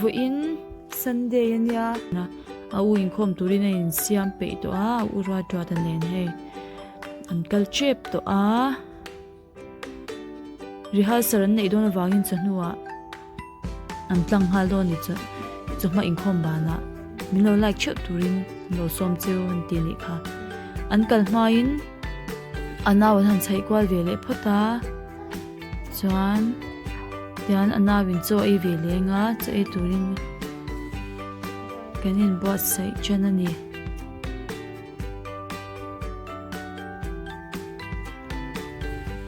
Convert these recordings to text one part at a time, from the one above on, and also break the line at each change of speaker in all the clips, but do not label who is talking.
Vawiin Sunday a nia. A u inkhawm turin a insiam peih tawh a, a u ruat ruat a nen hei an kal tep tawh a. Rehearsal an neih dawn avangin chawhnuah an tlang nghal dawn a ni chawhma inkhawm banah min lo like theuh turin an lo sawm cheu an ti anih kha. An kal hmain a nau an han chhaih kual ve leh phawt a chuan tian a nau in chaw ei ve leng a chaw ei turin kan inbuatsaih ṭan a ni.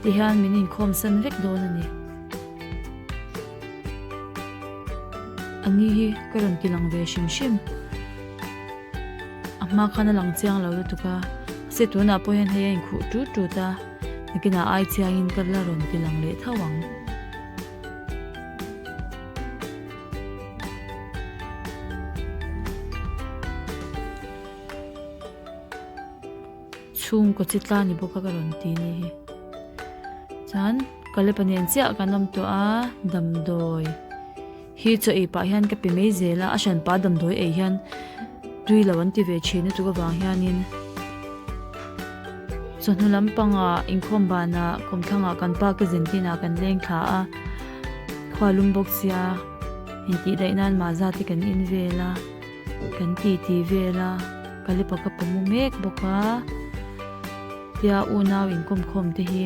Tihian min inkhawm san vek dawn a ni. A ni hi ka rawn ti lang ve hrim hrim. A hma khan a lang chiang lo lutuk a, mahse tunah pawh hian hei a inkhuh tut tut a, nakinah ai chiangin ka la rawn ti lang leh tho ang. Chhungkaw chi tla ni bawk a ka rawn ti ni hi. Chuan Kalepa nen chiah kan awm tawh a damdawi hi chaw ei pah hian ka pe mai zel a a hran pah damdawi ei hian tui lo an ti ve thin lutuk avang hianin chawhnu lampangah inkhawm banah kawmthlangah kan pa ka zin tinah kan leng thla a khua lum bawk sia intih daih nan mahza te kan in vel a. Kan ti ti vel a, Kalipa ka pamu mek bawk a, tia unau inkawmkhawm te hi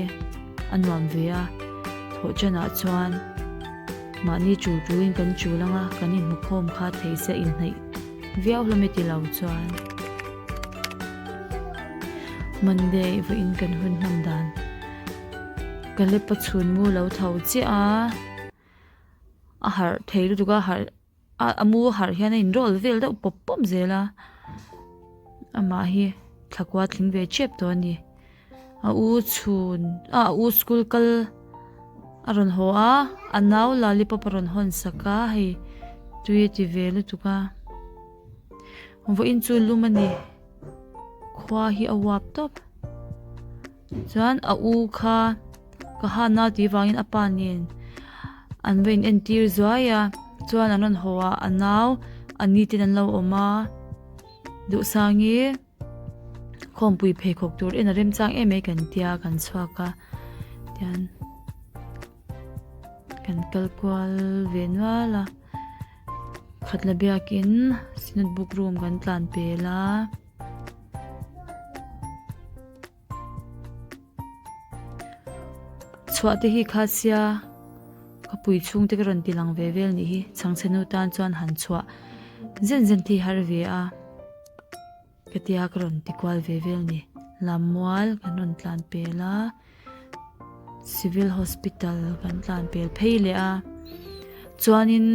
a nuam ve a, thawhchanah chuan mahni chul tulin kan chul ang a, kan inhmukhawm kha thei se inhnaih viau hlawm e ti lo chuan Monday vawiin kan hun hman dan Kalipa chhunmu lo tho chiah a, a harh thei lutuk a harh. A mu harh hian a in roll vel deuh pawp pawp zel a amah hi thlakua tling ve tep tawh a ni a u chhun a a u school kal a rawn haw a a nau lollipop a rawn hawn sak a hei tui a ti ve lutuk a vawiin chu lum a ni khua hi a uap tawp. Chuan a u kha ka ha nau tih vangin a pa nen an va in entir zuai a chuan an rawn haw a a nau a ni ten an lo awm a duhsangi khawmpui pheikhawk tur en a remchang em mai kan tia kan chhuak a tian kan kal kual ve nual a khatla biakin synod book room kan tlan pel a. Chhuah te hi kha sia ka pui chhung te ka rawn ti lang ve vel nih hi chhangchhe nu tan chuan han chhuah zen zen te hi har ve a ka tia ka rawn ti kual ve vel ni lammual kan rawn tlan pel a civil hospital kan tlan pel phei leh a chuanin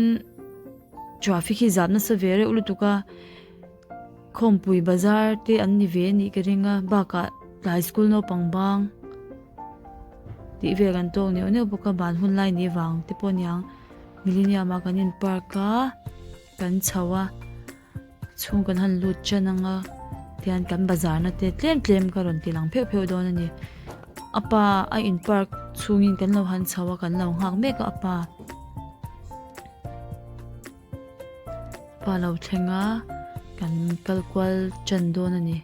traffic hi zap nasa ve reuh lutuk a. Khawmpui bazar te an ni ve anih ka ring a bakah tlai school naupang bang tih vel kan tawk neuh neuh bawk a ban hun lai ni vang te pawh aniang millennium ah kan in park a kan chho a chhung kan han lut tan ang a tihian kan bazar na te tlem tlem ka rawn ti lang pheuh pheuh dawn a ni a pa a in park chhungin kan lo han chho a kan lo nghak mek a a pa. Pa lo thleng a kan kal kual tan dawn a ni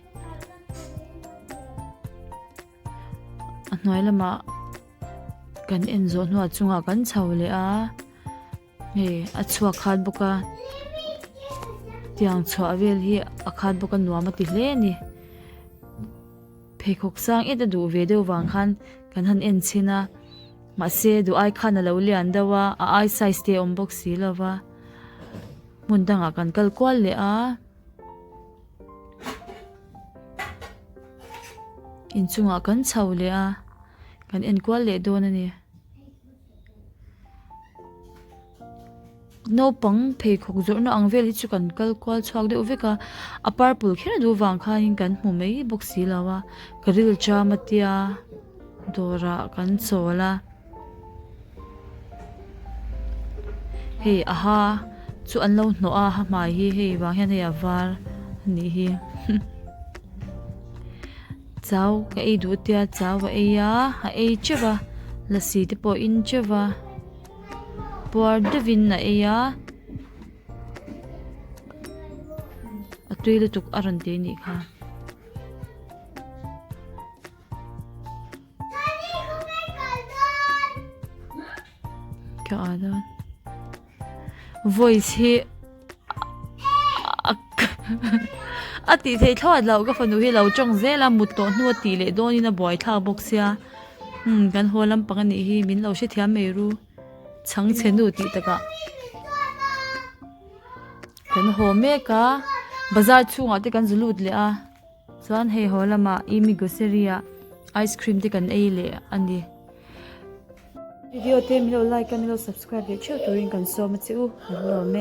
a hnuai lamah kan en zawh hnuah chungah kan chho leh a hei a chhuak khat bawk a tiang chhuah vel hi a khat bawk a nuam a ti hle a ni pheikhawk sang et a duh ve deuh vang khan kan han en chhin a. Mahse duh ai khan a lo lian deuh a, a ai size te a awm bawk si lo va, hmun dangah kan kal kual leh a, inchungah kan chho leh a, kan en kual leh dawn a ni. Naupang pheikhawk zawrhna ang vel hi chu kan kal kual chhuak deuh vek a, a purple kher a duh vang khanin kan hmu mai bawk si lo a, ka ril cham a tia dawrah kan chawl a, hei a ha chu an lo hnawh a ha hmai hi hei vang hian hei a var a nih hi chau ka ei duh tia chau a ei a a ei teuh va lasi te pawh a in teuh va. Puar deuhin a ei a. tui lutuk a rawn ti anih kha. Ka a dawn. Voice hi a tih theih thlawt loh ka fanu hi lo tawng zel a mut tawh hnu a tih leh dawnin a buai thlak bawk sia umm kan haw lampang anih hi min lo hrethiam mai ru chhang chhe nu tih takah kan haw mek a bazar chhungah te kan zu lut leh a chuan hei haw lamah imi grocery ah ice cream te kan ei leh a ni. Video te min lo like a min lo subscribe leh theuh turin kan sawm a che u, kan lawm e.